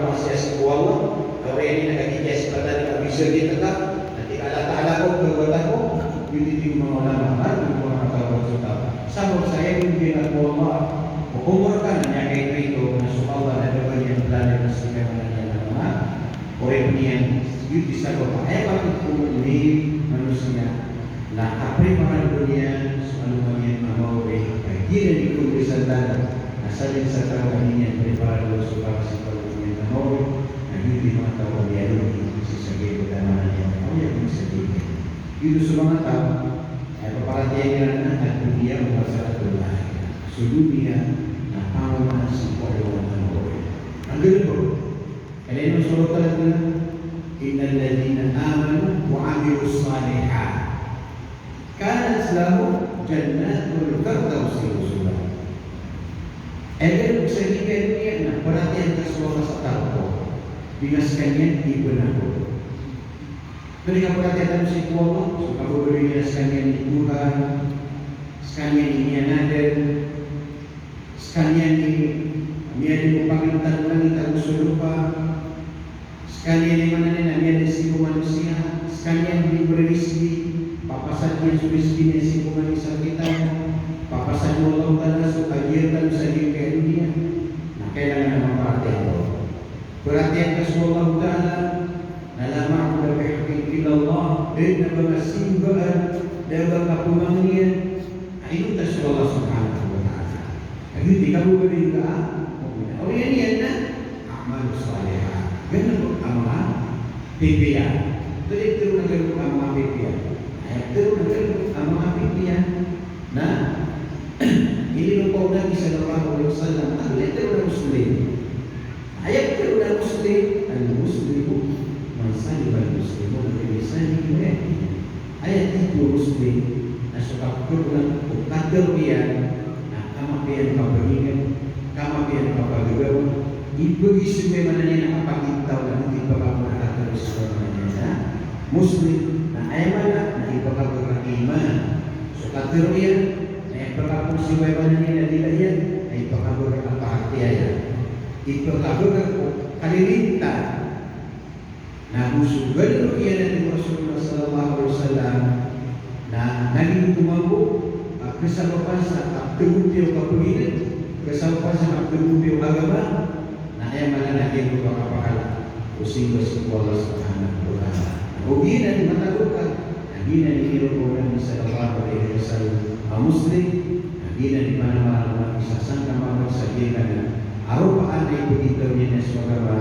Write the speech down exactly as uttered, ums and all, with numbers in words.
Masiya sii ko Allah, ka oriyan iyan na kagiya sii ko Allah na bisa di teka, na tig o Allah Ta'ala ko, kawatan ko, giyoto i tig o manga ulama, na tig o manga ulama. Sabap sa aya di ko Allah, o umor ka na miyakaito-ito, na so Allah na da ba niyan plano na sii ko manga oriyan iyan, giyoto i sabap a aya kapagkokoman o manosiya, na kapreparado niyan so alongan iyan a maori, ka giyanan i kombinasyon tano, na sadn sa taw a di niyan preparado so para sii ko alongan iyan a maori, na giyoto i manga taw a miyalogi sii sa giyangkoto a maana niyan a miyalogi sa giyangkoto. Giyoto so manga taw a paparatiyayaan iran a ad-dunya mazharratun lil akhirah. So doniya na pangonaan sii ko alongan a maori. Anggaran ko, Kala iyan so Allah Ta'ala, "Innal ladhina amanu wa amilus salihat kanat lahum jannatul firdausi nuzula." Aya giyangkoto a doniya na paratiyayaan ka so Allah sa taw ko, di na skaniyan ipenako. Ino di kaparatiyayaan tano sii ko Allah, so kababaloy niyan a skaniyan i Tuhan, skaniyan i miyanadn, skaniyan i miyadn o pangitad o langit ago so lopa, skaniyan i maana niyan na miyadn sii ko manosiya, skaniyan i miyabori rizki, papasad iyan so rizki niyan sii ko manga isa kita, papasad o Allah Ta'ala so kagiya tano sa giyangkai a doniya. Na kailangan a maparatiyaya tano. Paratiyayaan ka so Allah Ta'ala, na la ma'buda bihaqqin illallah, da a ba kasimbaan, da a ba kapamangnin, a inonta so Allah Subhanahu wa Ta'ala. Kagiya di kababaloy ka, oriyan iyan na a'malus salihat. Ganap a manga pipiya. Tadi tero na ganap a manga pipiya. Aya tero na ganap a manga pipiya. Na iniropa o Nabi sallallahu alaihi wasallam, aya tero na Muslim. Aya tero na Muslim, al-Muslimu man salimal muslimuna min lisanihi wa yadihi. Aya titho a Muslim na so kapkhakowa o katero iyan na kamapiya iyan kapagingd, kamapiya iyan kapagagaw, ibagiso, aya maana niyan na kapagingd, na di pakakowa a katero sii ko maana niyan na Muslim. Na aya maana na ipakabagr a iman so katero iyan, na ipakabagr sii ko aya maana niyan na dila iyan, na ipakabagr a paratiyaya, ipakabagr o kalilinta. Na go so galbk iyan a tig o Rasulullah sallallahu alaihi wasallam, na lagid oto mambo a kasabapan sa kapthagopiya o kapagingd, kasabapan sa kapthagopiya o agama, na aya maana na giyangkoto a kapakala o simba sii ko Allah Subhanahu wa Ta'ala. Ogaid na di matagok ka, na giyanan i iniropa o Nabi sallallahu alaihi wasallam a Muslim, na giyanan i panamaran o Nabi sa sangka mabagr sa giyangkanan a ropaan a ipagitaw niyan so agama,